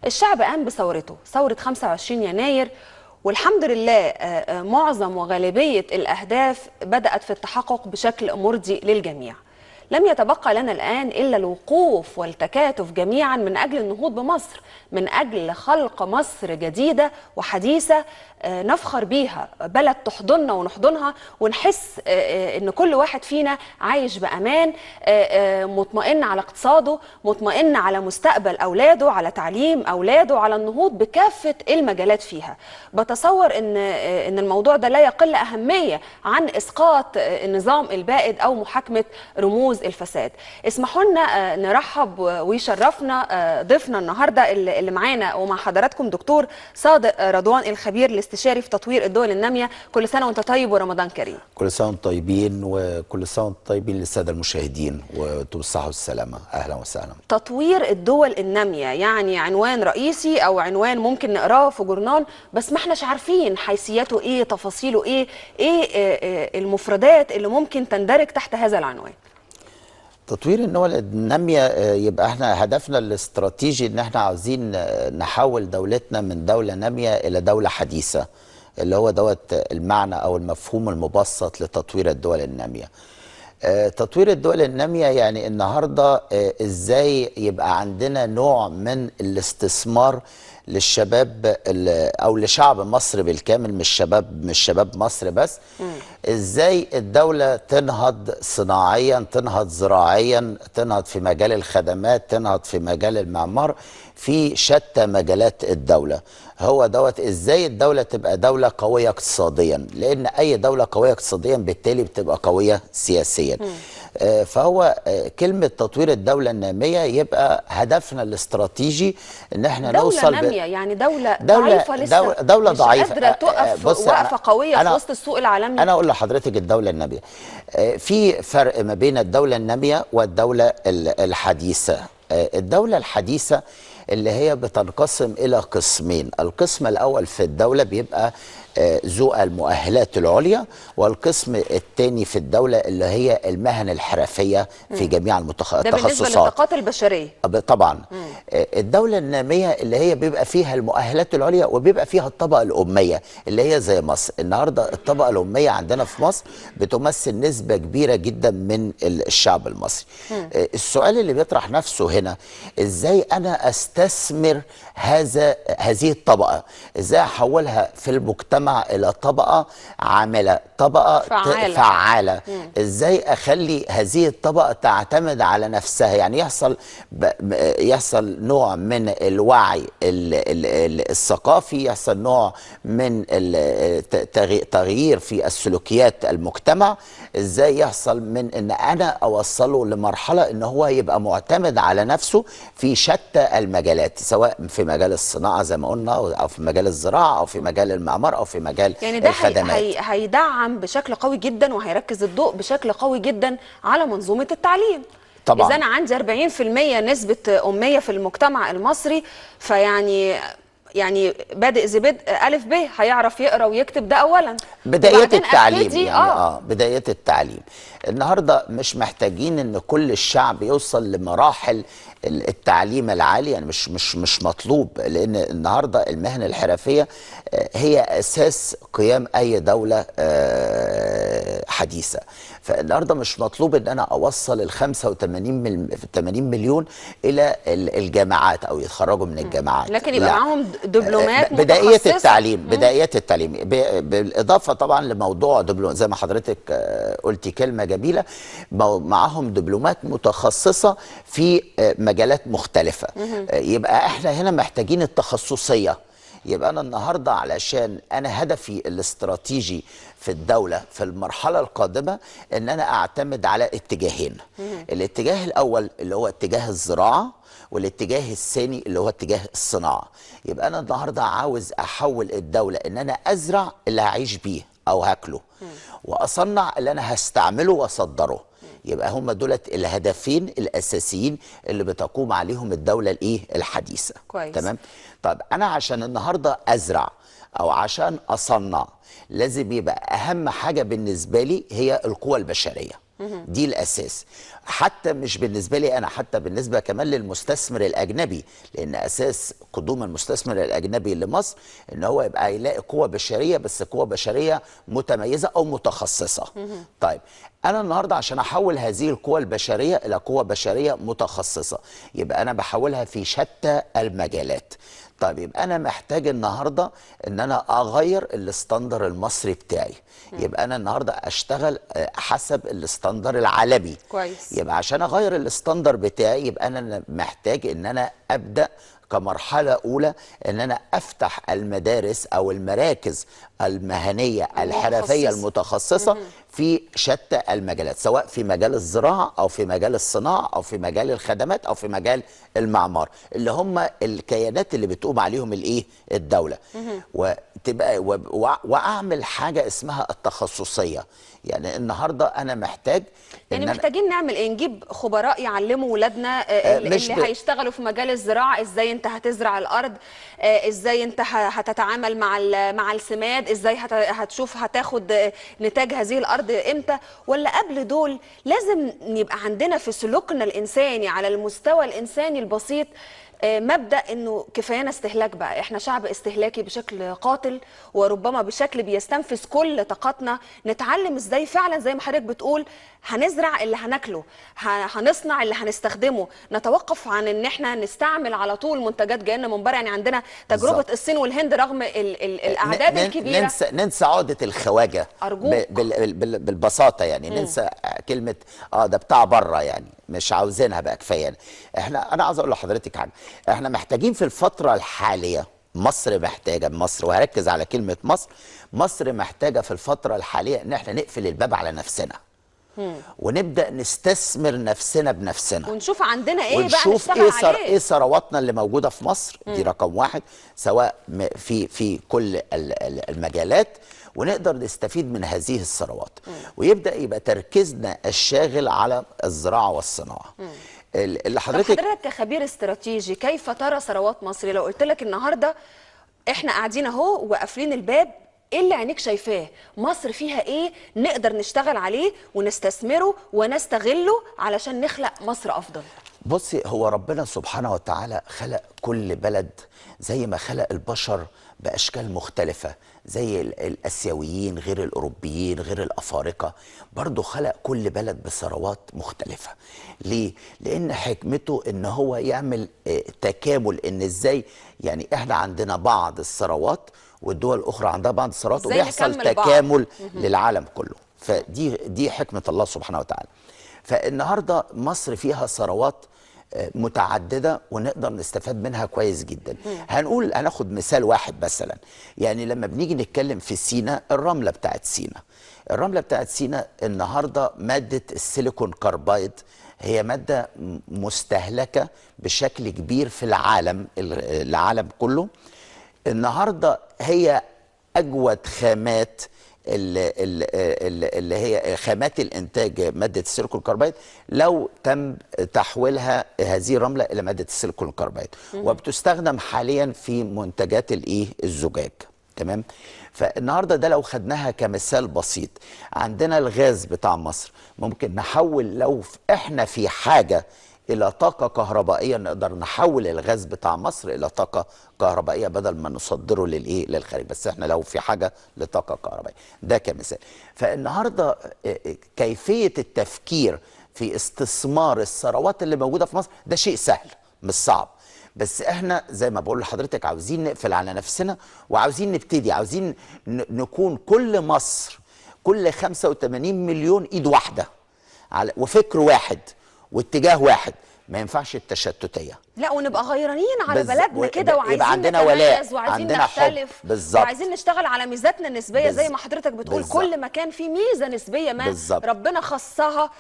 الشعب قام بثورته، ثورة 25 يناير، والحمد لله معظم وغالبية الأهداف بدأت في التحقق بشكل مرضي للجميع. لم يتبقى لنا الآن إلا الوقوف والتكاتف جميعا من أجل النهوض بمصر، من أجل خلق مصر جديدة وحديثة نفخر بيها، بلد تحضننا ونحضنها، ونحس إن كل واحد فينا عايش بأمان، مطمئن على اقتصاده، مطمئن على مستقبل أولاده، على تعليم أولاده، على النهوض بكافة المجالات فيها. بتصور إن الموضوع ده لا يقل أهمية عن إسقاط النظام البائد أو محاكمة رموز الفساد. اسمحوا لنا نرحب ويشرفنا ضيفنا النهارده اللي معانا ومع حضراتكم دكتور صادق رضوان، الخبير الاستشاري في تطوير الدول النامية. كل سنة وانت طيب ورمضان كريم. كل سنة وانتم طيبين، وكل سنة وانتم طيبين للسادة المشاهدين، وانتم بالصحة والسلامة. اهلا وسهلا. تطوير الدول النامية يعني عنوان رئيسي او عنوان ممكن نقراه في جورنال، بس ما احناش عارفين حيثياته ايه، تفاصيله ايه، ايه المفردات اللي ممكن تندرج تحت هذا العنوان. تطوير الدول النامية يبقى احنا هدفنا الاستراتيجي ان احنا عاوزين نحول دولتنا من دولة نامية الى دولة حديثة، اللي هو دوت المعنى او المفهوم المبسط لتطوير الدول النامية. تطوير الدول النامية يعني النهاردة ازاي يبقى عندنا نوع من الاستثمار للشباب او لشعب مصر بالكامل، مش شباب مصر بس. ازاي الدولة تنهض صناعيا، تنهض زراعيا، تنهض في مجال الخدمات، تنهض في مجال المعمار، في شتى مجالات الدولة. هو دوت ازاي الدولة تبقى دولة قوية اقتصاديا، لان اي دولة قوية اقتصاديا بالتالي بتبقى قوية سياسيا. فهو كلمة تطوير الدولة النامية يبقى هدفنا الاستراتيجي ان احنا دولة نوصل نامية، يعني دولة ضعيفة لسه، دولة مش ضعيفة قادرة تقف وقفة قوية في وسط السوق العالمي. انا اقول لحضرتك الدولة النامية في فرق ما بين الدولة النامية والدولة الحديثة. الدولة الحديثة اللي هي بتنقسم إلى قسمين، القسم الأول في الدولة بيبقى ذو المؤهلات العليا، والقسم الثاني في الدولة اللي هي المهن الحرفية في جميع ده التخصصات. بالنسبة للطاقات البشرية طبعا. الدولة النامية اللي هي بيبقى فيها المؤهلات العليا وبيبقى فيها الطبقة الأمية اللي هي زي مصر. النهاردة الطبقة الأمية عندنا في مصر بتمثل نسبة كبيرة جدا من الشعب المصري. السؤال اللي بيطرح نفسه هنا، ازاي أنا استثمر هذه الطبقة؟ ازاي احولها في المجتمع الى طبقة عاملة، طبقة فعالة؟ ازاي اخلي هذه الطبقة تعتمد على نفسها؟ يعني يحصل نوع من الوعي الثقافي، يحصل نوع من تغيير في السلوكيات المجتمع. ازاي يحصل من ان انا اوصله لمرحلة ان هو يبقى معتمد على نفسه في شتى المجالات، سواء في مجال الصناعة زي ما قلنا، او في مجال الزراعة، او في مجال المعمار، او في مجال يعني ده الخدمات. هيدعم بشكل قوي جدا وهيركز الضوء بشكل قوي جدا على منظومة التعليم. طبعا. إذا أنا عندي 40% نسبة أمية في المجتمع المصري، فيعني بادئ ذي بدء ألف ب هيعرف يقرأ ويكتب، ده أولا. بدايات التعليم يعني بدايات التعليم. النهارده مش محتاجين ان كل الشعب يوصل لمراحل التعليم العالي، يعني مش مطلوب، لان النهارده المهن الحرفية هي اساس قيام اي دولة حديثه. فالنهارده مش مطلوب ان انا اوصل ال 85 مليون الى الجامعات او يتخرجوا من الجامعات، لكن يبقى معاهم دبلومات بداية التعليم. بداية التعليم بالاضافة طبعا لموضوع دبلوم زي ما حضرتك قلتي كلمة جميلة، معاهم دبلومات متخصصة في مجالات مختلفة. يبقى احنا هنا محتاجين التخصصية. يبقى أنا النهاردة علشان أنا هدفي الاستراتيجي في الدولة في المرحلة القادمة إن أنا أعتمد على اتجاهين. الاتجاه الأول اللي هو اتجاه الزراعة، والاتجاه الثاني اللي هو اتجاه الصناعة. يبقى أنا النهاردة عاوز أحول الدولة إن أنا أزرع اللي هعيش بيه أو هاكله، وأصنع اللي أنا هستعمله وأصدره. يبقى هم دولت الهدفين الأساسيين اللي بتقوم عليهم الدولة الإيه الحديثة. كويس. تمام. طب أنا عشان النهاردة أزرع أو عشان أصنع لازم يبقى أهم حاجة بالنسبة لي هي القوة البشرية. دي الأساس، حتى مش بالنسبة لي أنا، حتى بالنسبة كمان للمستثمر الأجنبي، لأن أساس قدوم المستثمر الأجنبي لمصر إن هو يبقى يلاقي قوة بشرية، بس قوة بشرية متميزة أو متخصصة. طيب أنا النهاردة عشان أحول هذه القوة البشرية إلى قوة بشرية متخصصة، يبقى أنا بحولها في شتى المجالات. طيب يبقى أنا محتاج النهاردة إن أنا أغير ال standard المصري بتاعي. يبقى أنا النهاردة أشتغل حسب ال standard العالمي. كويس. يبقى عشان أغير ال standard بتاعي يبقى أنا محتاج إن أنا أبدأ كمرحلة أولى إن أنا أفتح المدارس أو المراكز المهنية الحرفية المتخصصة في شتى المجالات، سواء في مجال الزراعة أو في مجال الصناعة أو في مجال الخدمات أو في مجال المعمار، اللي هم الكيانات اللي بتقوم عليهم الإيه؟ الدولة. وتبقى وأعمل حاجة اسمها التخصصية. يعني النهارده أنا محتاج، يعني محتاجين نعمل إيه؟ نجيب خبراء يعلموا ولادنا اللي هيشتغلوا في مجال الزراعة إزاي أنت هتزرع الأرض، إزاي أنت هتتعامل مع السماد، إزاي هتشوف هتاخد نتاج هذه الأرض إمتى. ولا قبل دول لازم يبقى عندنا في سلوكنا الإنساني على المستوى الإنساني البسيط مبدأ إنه كفايانا استهلاك بقى. إحنا شعب استهلاكي بشكل قاتل، وربما بشكل بيستنفذ كل طاقتنا. نتعلم إزاي فعلا زي ما حضرتك بتقول هنزرع اللي هناكله، هنصنع اللي هنستخدمه، نتوقف عن إن إحنا نستعمل على طول منتجات جاية لنا من بره. يعني عندنا تجربة بالزبط. الصين والهند رغم الأعداد الكبيرة. ننسى عقدة الخواجة بالبساطة، يعني ننسى كلمة ده بتاع بره، يعني مش عاوزينها بقى، كفاية. احنا انا عاوز اقول لحضرتك حاجة، احنا محتاجين في الفترة الحالية، مصر محتاجه، مصر وهركز على كلمة مصر، مصر محتاجه في الفترة الحالية ان احنا نقفل الباب على نفسنا ونبدا نستثمر نفسنا بنفسنا، ونشوف عندنا ايه بقى ونشوف نشتغل عليه، ايه ثرواتنا اللي موجودة في مصر. دي رقم واحد، سواء في كل المجالات، ونقدر نستفيد من هذه الثروات. ويبدا يبقى تركيزنا الشاغل على الزراعة والصناعة. اللي حضرتك كخبير استراتيجي كيف ترى ثروات مصر؟ لو قلت لك النهارده احنا قاعدين اهو وقافلين الباب، ايه اللي عينيك شايفاه؟ مصر فيها ايه نقدر نشتغل عليه ونستثمره ونستغله علشان نخلق مصر افضل؟ بصي، هو ربنا سبحانه وتعالى خلق كل بلد زي ما خلق البشر بأشكال مختلفة، زي الآسيويين غير الأوروبيين غير الأفارقة، برضو خلق كل بلد بثروات مختلفة. ليه؟ لأن حكمته إن هو يعمل تكامل، إن إزاي يعني إحنا عندنا بعض الثروات والدول الأخرى عندها بعض الثروات، وبيحصل تكامل للعالم كله. فدي حكمة الله سبحانه وتعالى. فالنهارده مصر فيها ثروات متعددة ونقدر نستفاد منها كويس جدا. هنقول هناخد مثال واحد مثلا، يعني لما بنيجي نتكلم في سينا، الرملة بتاعت سينا، الرملة بتاعت سينا النهارده مادة ال silicon carbide هي مادة مستهلكه بشكل كبير في العالم، العالم كله. النهارده هي اجود خامات اللي هي خامات الانتاج مادة ال silicon carbide، لو تم تحويلها هذه الرملة الى مادة ال silicon carbide، وبتستخدم حاليا في منتجات الايه الزجاج. تمام. فالنهارده ده لو خدناها كمثال بسيط. عندنا الغاز بتاع مصر ممكن نحول، لو احنا في حاجة الى طاقة كهربائية نقدر نحول الغاز بتاع مصر الى طاقة كهربائية بدل ما نصدره للايه للخارج، بس احنا لو في حاجة لطاقة كهربائية، ده كمثال. فالنهارده كيفية التفكير في استثمار الثروات اللي موجودة في مصر ده شيء سهل مش صعب، بس احنا زي ما بقول لحضرتك عاوزين نقفل على نفسنا وعاوزين نبتدي، عاوزين نكون كل مصر، كل 85 مليون ايد واحدة وفكر واحد واتجاه واحد، ما ينفعش التشتتيه. لا، ونبقى غيرانين على بلدنا كده، وعايزين عندنا ولاء، وعايزين نختلف، وعايزين نشتغل على ميزاتنا النسبية زي ما حضرتك بتقول. بالزبط. كل مكان فيه ميزة نسبيه ما بالزبط. ربنا خصها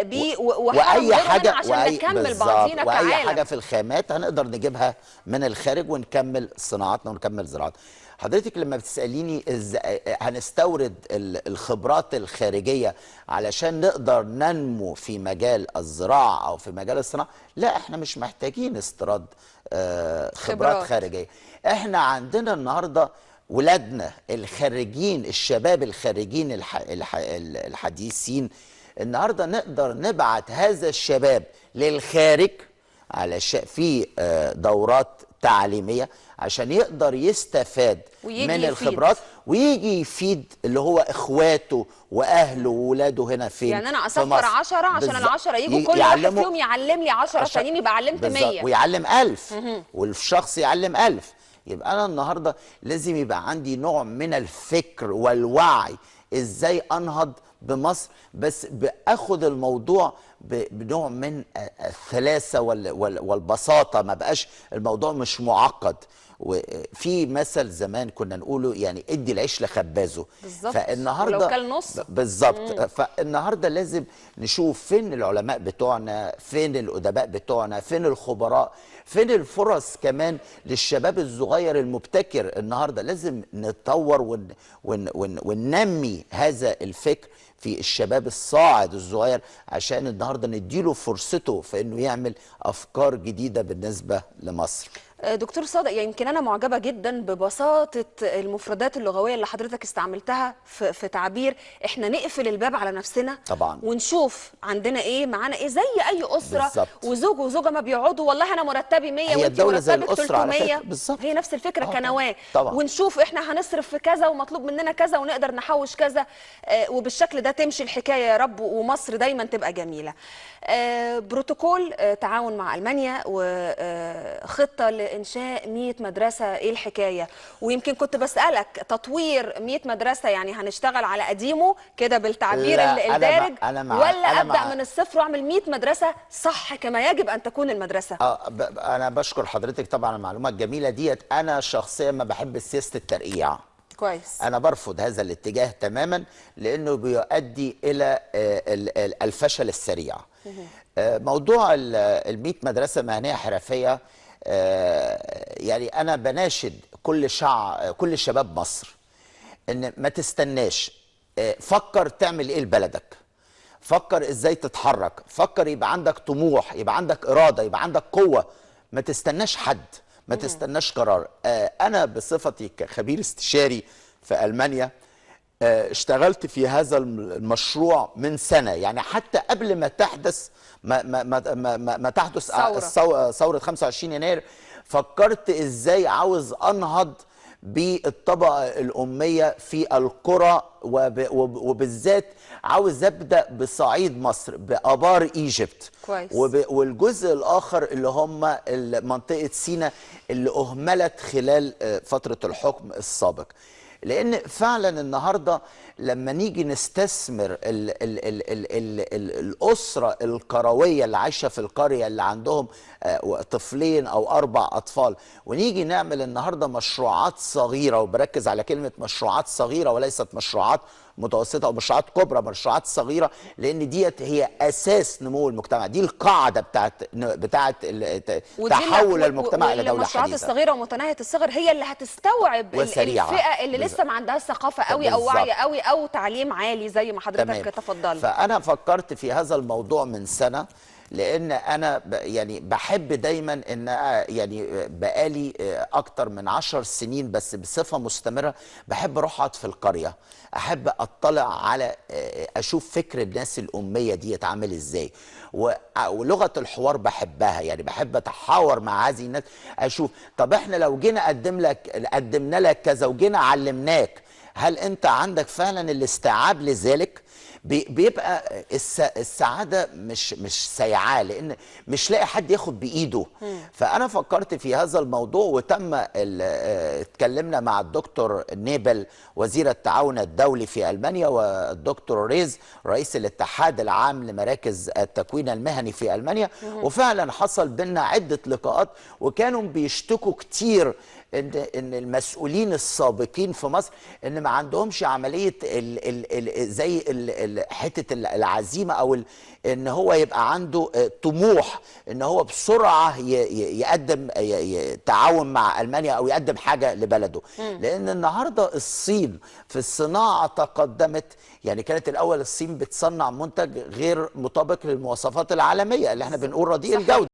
بيه واي حاجة عشان نكمل بعضينا كعالم. واي حاجة في الخامات هنقدر نجيبها من الخارج ونكمل صناعاتنا ونكمل زراعتنا. حضرتك لما بتسأليني هنستورد الخبرات الخارجية علشان نقدر ننمو في مجال الزراعة أو في مجال الصناعة، لا، احنا مش محتاجين استيراد خبرات خارجية. احنا عندنا النهاردة ولادنا الخارجين، الشباب الخارجين الحديثين النهارده نقدر نبعت هذا الشباب للخارج على في دورات تعليمية عشان يقدر يستفاد من الخبرات ويجي يفيد اللي هو اخواته واهله وولاده هنا فين. يعني انا اسفر 10 عشان ال10 يجوا كل واحد فيهم يعلم لي 10 ثانيين، يبقى علمت 100 ويعلم 1000 والشخص يعلم 1000. يبقى انا النهارده لازم يبقى عندي نوع من الفكر والوعي ازاي انهض بمصر، بس باخد الموضوع بنوع من السلاسة والبساطه، ما بقاش الموضوع مش معقد. وفي مثل زمان كنا نقوله يعني ادي العيش لخبازه. بالظبط. فالنهارده ولو كان نص. بالظبط. فالنهارده لازم نشوف فين العلماء بتوعنا، فين الادباء بتوعنا، فين الخبراء، فين الفرص كمان للشباب الصغير المبتكر. النهارده لازم نتطور وننمي هذا الفكر في الشباب الصاعد الصغير عشان النهارده نديله فرصته في انه يعمل افكار جديدة بالنسبة لمصر. دكتور صادق، يمكن أنا معجبة جدا ببساطة المفردات اللغوية اللي حضرتك استعملتها في تعبير إحنا نقفل الباب على نفسنا طبعا، ونشوف عندنا إيه معانا إيه، زي أي أسرة بالزبط. وزوج وزوجة ما بيقعدوا والله أنا مرتبي 100 وأنت مرتبك 300، هي نفس الفكرة كنواة، ونشوف إحنا هنصرف في كذا ومطلوب مننا كذا ونقدر نحوش كذا، وبالشكل ده تمشي الحكاية يا رب، ومصر دايما تبقى جميلة. بروتوكول تعاون مع ألمانيا وخطة لإنشاء 100 مدرسة، إيه الحكاية؟ ويمكن كنت بسألك تطوير 100 مدرسة، يعني هنشتغل على قديمة كده بالتعبير الدارج، ولا أبدأ من الصفر وأعمل 100 مدرسة صح كما يجب أن تكون المدرسة؟ أنا بشكر حضرتك طبعا على المعلومة الجميلة ديت. أنا شخصيا ما بحب سياسة الترقيع. كويس. أنا برفض هذا الاتجاه تماما لأنه بيؤدي إلى الفشل السريع. موضوع ال 100 مدرسة مهنية حرفية، يعني أنا بناشد كل شباب مصر إن ما تستناش، فكر تعمل إيه لبلدك، فكر إزاي تتحرك، فكر يبقى عندك طموح، يبقى عندك إرادة، يبقى عندك قوة، ما تستناش حد، ما تستناش قرار. أنا بصفتي كخبير استشاري في ألمانيا اشتغلت في هذا المشروع من سنة، يعني حتى قبل ما تحدث ما ما ما ما, ما تحدث ثورة 25 يناير، فكرت ازاي عاوز انهض بالطبقة الأمية في القرى، وبالذات عاوز أبدأ بصعيد مصر، بآبار إيجيبت. كويس. والجزء الآخر اللي هم منطقة سيناء اللي أهملت خلال فترة الحكم السابق. لأن فعلا النهاردة لما نيجي نستثمر ال ال ال ال ال ال الأسرة القروية اللي عايشة في القرية اللي عندهم طفلين أو 4 أطفال، ونيجي نعمل النهاردة مشروعات صغيرة، وبركز على كلمة مشروعات صغيرة وليست مشروعات متوسطة أو مشروعات كبرى، مشروعات صغيرة، لأن ديت هي أساس نمو المجتمع، دي القاعدة بتاعت تحول المجتمع إلى دولة حديثة. والمشروعات الصغيرة ومتناهية الصغر هي اللي هتستوعب الفئة اللي لسه ما عندهاش ثقافة قوي أو وعي قوي أو تعليم عالي زي ما حضرتك تفضلت. فأنا فكرت في هذا الموضوع من سنة، لأن أنا يعني بحب دايما إن يعني بقالي أكتر من 10 سنين بس بصفة مستمرة بحب أروح أقعد في القرية، أحب أطلع على أشوف فكر الناس الأمية دي اتعامل إزاي، ولغة الحوار بحبها، يعني بحب أتحاور مع هذه الناس، أشوف طب إحنا لو جينا قدمنا لك كذا وجينا علمناك، هل أنت عندك فعلا الاستيعاب لذلك؟ بيبقى السعادة مش سيعاه، لأن مش لاقي حد ياخد بإيده. فأنا فكرت في هذا الموضوع، وتم اتكلمنا مع الدكتور نيبل وزير التعاون الدولي في ألمانيا، والدكتور ريز رئيس الاتحاد العام لمراكز التكوين المهني في ألمانيا، وفعلا حصل بينا عدة لقاءات، وكانوا بيشتكوا كتير ان المسؤولين السابقين في مصر ان ما عندهمش عملية زي حتة العزيمة، او ان هو يبقى عنده طموح ان هو بسرعة يقدم تعاون مع المانيا او يقدم حاجة لبلده. لان النهارده الصين في الصناعة تقدمت، يعني كانت الاول الصين بتصنع منتج غير مطابق للمواصفات العالمية اللي احنا بنقول رديء الجودة.